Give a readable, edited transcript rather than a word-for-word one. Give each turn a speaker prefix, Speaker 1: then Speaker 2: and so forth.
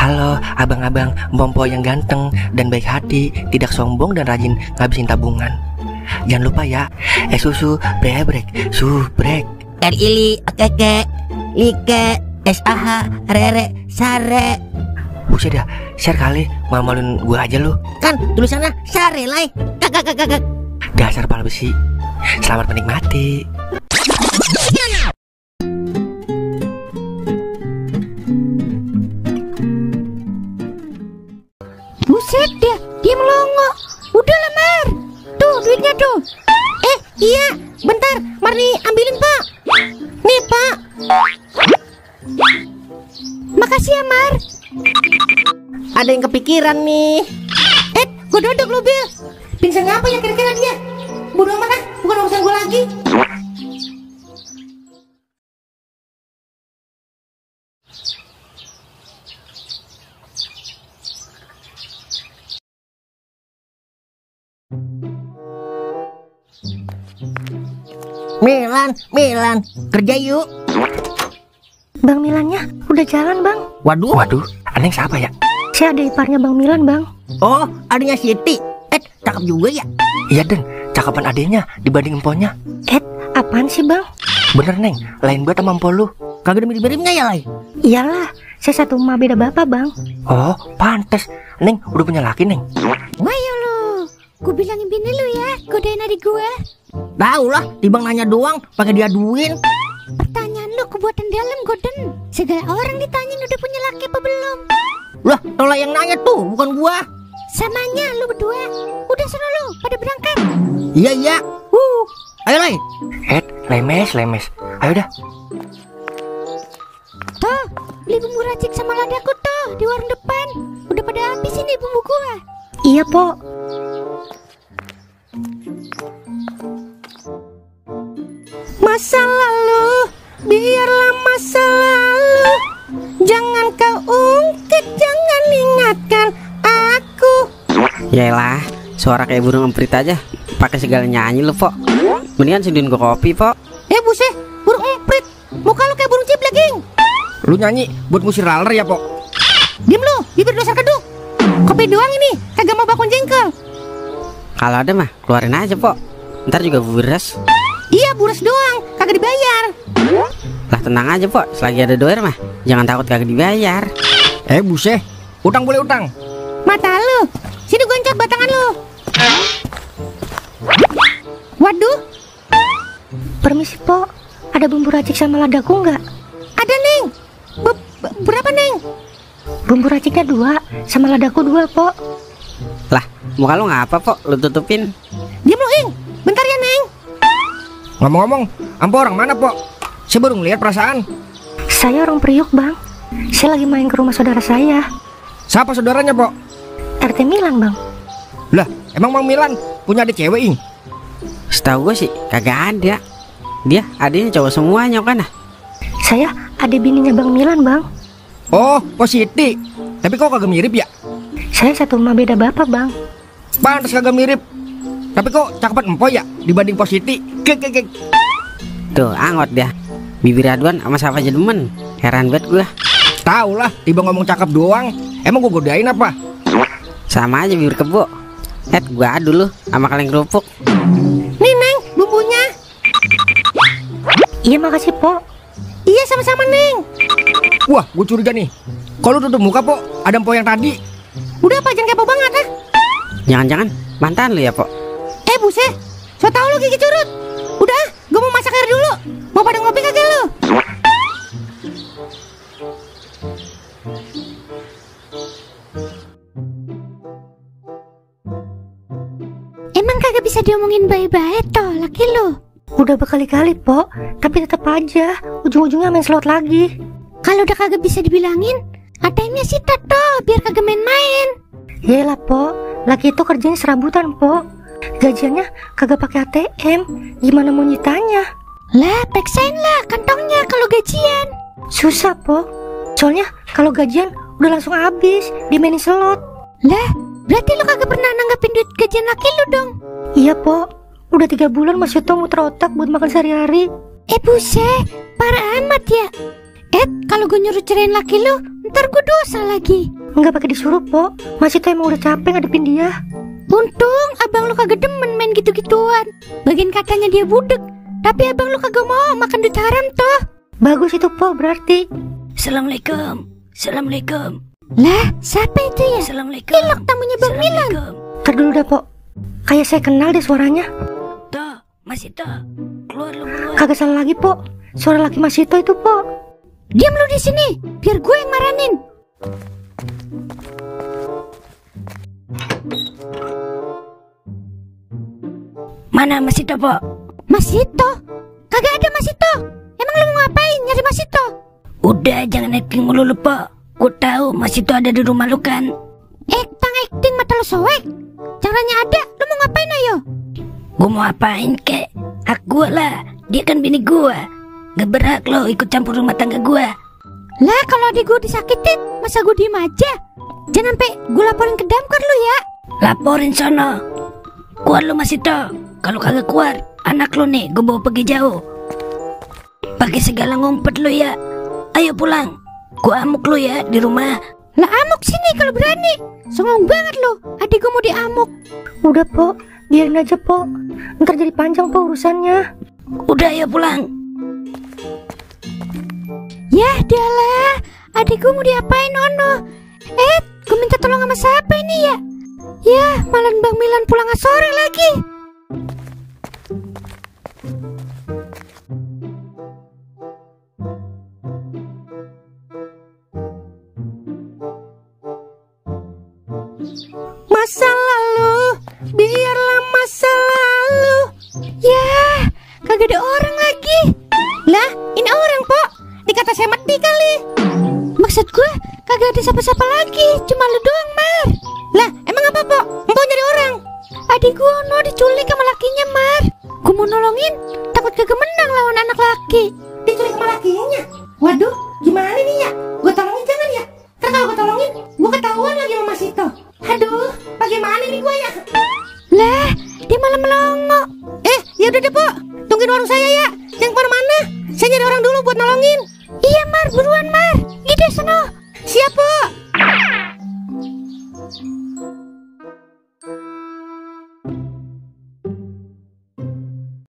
Speaker 1: Halo abang-abang Mpompo yang ganteng dan baik hati, tidak sombong dan rajin ngabisin tabungan. Jangan lupa ya, susu brebrek, subrek.
Speaker 2: Ili, okeke, like, SAH, rere, sare.
Speaker 1: Buset dah, share kali, malu-maluin gue aja lu.
Speaker 2: Kan tulisannya sare lai. Kakak.
Speaker 1: Dasar pala besi. Selamat menikmati.
Speaker 3: Buset dia melongo. Udah lah Mar, tuh duitnya tuh. Iya, bentar, Mar nih ambilin Pak. Nih Pak. Makasih ya Mar.
Speaker 2: Ada yang kepikiran nih.
Speaker 3: Gue duduk lu Bil. Pingsan apa ya kira-kira dia? Bodoh amat ah, bukan urusan gue lagi.
Speaker 2: Milan, kerja yuk.
Speaker 4: Bang Milannya udah jalan bang.
Speaker 1: Waduh, aneh siapa ya?
Speaker 4: Saya ada iparnya Bang Milan bang.
Speaker 2: Oh, adanya Siti. Cakep juga ya.
Speaker 1: Iya Den, cakapan adenya dibanding emponya.
Speaker 4: Apaan sih bang?
Speaker 1: Bener Neng, lain banget sama empo lu.
Speaker 2: Kagak ada mirip-miripnya ya, Lai?
Speaker 4: Iyalah, saya satu emak beda bapak bang.
Speaker 1: Oh, pantes. Neng, udah punya laki Neng?
Speaker 3: Wah ya lu, gue bilangin bini lu ya, godain adik gue.
Speaker 2: Tahu lah, timbang nanya doang, pakai diaduin.
Speaker 3: Pertanyaan lu kebuatan dalam Goden. Segala orang ditanyain udah punya laki apa belum.
Speaker 2: Lah, tolak yang nanya tuh, bukan gua.
Speaker 3: Samanya lu berdua. Udah suruh lu, pada berangkat.
Speaker 2: Iya. Ayo Lai.
Speaker 1: Lemes. Ayo dah.
Speaker 3: Tuh, beli bumbu racik sama ladaku tuh di warung depan. Udah pada habis ini bumbu gua.
Speaker 4: Iya po.
Speaker 3: Masa lalu, biarlah masa lalu. Jangan kau ungkit, jangan ingatkan aku.
Speaker 5: Yaelah, suara kayak burung emprit aja, pakai segala nyanyi lu, Pok. Mendingan seduin gua kopi, Pok.
Speaker 3: Buset, burung emprit. Muka lu kayak burung ciblaging.
Speaker 1: Lu nyanyi buat ngusir laler ya, Pok?
Speaker 3: Diem lu, bibir dasar keduk. Kopi doang ini, kagak mau bakwan jengkel.
Speaker 5: Kalau ada mah, keluarin aja, Pok. Ntar juga buras.
Speaker 3: Iya, buras doang, kagak dibayar.
Speaker 5: Lah tenang aja, Pok, selagi ada doer mah jangan takut kagak dibayar.
Speaker 1: Buset, utang boleh utang.
Speaker 3: Mata lu, sini gue encot batangan lu. Waduh.
Speaker 4: Permisi po, ada bumbu racik sama ladaku nggak?
Speaker 3: Ada Neng. Berapa Neng?
Speaker 4: Bumbu raciknya 2, sama ladaku 2 po.
Speaker 5: Lah, muka lu ngapa, Pok? Lu tutupin.
Speaker 3: Diam lu Ing, bentar ya Neng.
Speaker 1: Ngomong-ngomong, ampo orang mana, Pok? Saya baru ngeliat perasaan.
Speaker 4: Saya orang Priuk bang. Saya lagi main ke rumah saudara saya.
Speaker 1: Siapa saudaranya, Pok?
Speaker 4: RT Milan bang.
Speaker 1: Lah, emang Mang Milan punya adik cewek, Ing?
Speaker 5: Setahu gue sih kagak ada. Dia adiknya cowok semuanya kan.
Speaker 4: Saya ada bininya Bang Milan bang.
Speaker 1: Oh, Positi. Tapi kok kagak mirip ya?
Speaker 4: Saya satu emak beda bapak bang.
Speaker 1: Pantes kagak mirip. Tapi kok cakepan empo ya dibanding Positi? Kek.
Speaker 5: Tuh, angot dia. Bibir aduan sama siapa aja demen. Heran banget gua.
Speaker 1: Tahu lah, tiba ngomong cakep doang. Emang gua godain apa?
Speaker 5: Sama aja bibir kebo. Gua adu lu sama kaleng kerupuk.
Speaker 3: Nih Neng, bumbunya.
Speaker 4: Iya makasih po.
Speaker 3: Iya sama-sama Neng.
Speaker 1: Wah, gua curiga nih. Kalau tutup muka, Pok, ada empo yang tadi.
Speaker 3: Udah apa, jangan kepo banget ah.
Speaker 5: Jangan-jangan mantan lu ya, Pok?
Speaker 3: Buset, so tau lu gigi curut. Udah, gue mau masak air dulu. Mau pada ngopi kagak lu? Emang kagak bisa diomongin baik-baik toh laki lu?
Speaker 4: Udah berkali-kali po, tapi tetap aja ujung-ujungnya main slot lagi.
Speaker 3: Kalau udah kagak bisa dibilangin, ATM-nya sita toh, biar kagak main-main.
Speaker 4: Yelah po, laki itu kerjanya serabutan po. Gajiannya kagak pakai ATM, gimana mau nyitanya?
Speaker 3: Lah, peksain lah kantongnya kalau gajian.
Speaker 4: Susah po, soalnya kalau gajian udah langsung habis dimainin slot.
Speaker 3: Lah, berarti lu kagak pernah nanggapin duit gajian laki lu dong?
Speaker 4: Iya po, udah 3 bulan Mas Yuto muter otak buat makan sehari-hari.
Speaker 3: Buset, parah amat ya. Kalau gue nyuruh cerain laki lu, ntar gue dosa lagi.
Speaker 4: Nggak pakai disuruh, Po. Mas itu emang udah capek ngadepin dia.
Speaker 3: Untung abang lu kagak demen main gitu-gituan. Bagian katanya dia budek, tapi abang lu kagak mau makan duit haram toh.
Speaker 4: Bagus itu, Po, berarti.
Speaker 3: Assalamualaikum. Assalamualaikum. Lah, siapa itu ya? Assalamualaikum. Ilok tamunya Bang Milan.
Speaker 4: Ntar dulu dah, Po. Kayak saya kenal deh suaranya.
Speaker 3: Toh, Mas Ito. Keluar lu buruan.
Speaker 4: Kagak salah lagi, Po. Suara laki Mas itu, Po.
Speaker 3: Diam lu di sini, biar gue yang maranin. Mana Mas Ito, Po? Mas Ito? Kagak ada Mas Ito. Emang lu mau ngapain nyari Mas Ito? Udah, jangan acting mulu lu, Po. Gue tahu Mas Ito ada di rumah lu kan. Acting mata lu soek. Caranya ada, lu mau ngapain ayo? Gue mau apain kek? Hak gue lah, dia kan bini gue. Gak berhak lo ikut campur rumah tangga gue. Lah kalau adik gue disakitin, masa gue diem aja? Jangan sampai gue laporin ke damkar lu ya. Laporin sono. Keluar lu Mas Ito. Kalau kagak keluar, anak lu nih gue bawa pergi jauh. Pakai segala ngumpet lu ya. Ayo pulang. Gue amuk lu ya di rumah. Lah amuk sini kalau berani. Songong banget lu. Adik gue mau diamuk.
Speaker 4: Udah, Po. Biarin aja, Po. Ntar jadi panjang, Po, urusannya.
Speaker 3: Udah ayo pulang. Yah dalah, adik gue mau diapain Ono? Gue minta tolong sama siapa ini ya? Yah, malah Bang Milan pulang sore lagi. Masa lalu, biarlah masa lalu. Yah, kagak ada orang lagi. Lah, ini orang, Po. Dikata saya mati kali. Maksud gue, kagak ada siapa-siapa lagi. Cuma lu doang, Mar. Lah, emang apa, Po? Mau nyari orang? Adik gue, No, diculik sama lakinya, Mar. Gue mau nolongin, takut kagak menang lawan anak laki. Diculik sama lakinya? Waduh, gimana nih ya? Gue tolongin jangan ya? Ntar kalau gue tolongin, gue ketahuan lagi sama Mas Ito. Aduh, bagaimana nih gue ya? Lah, dia malah melongo. Ya udah deh, Po.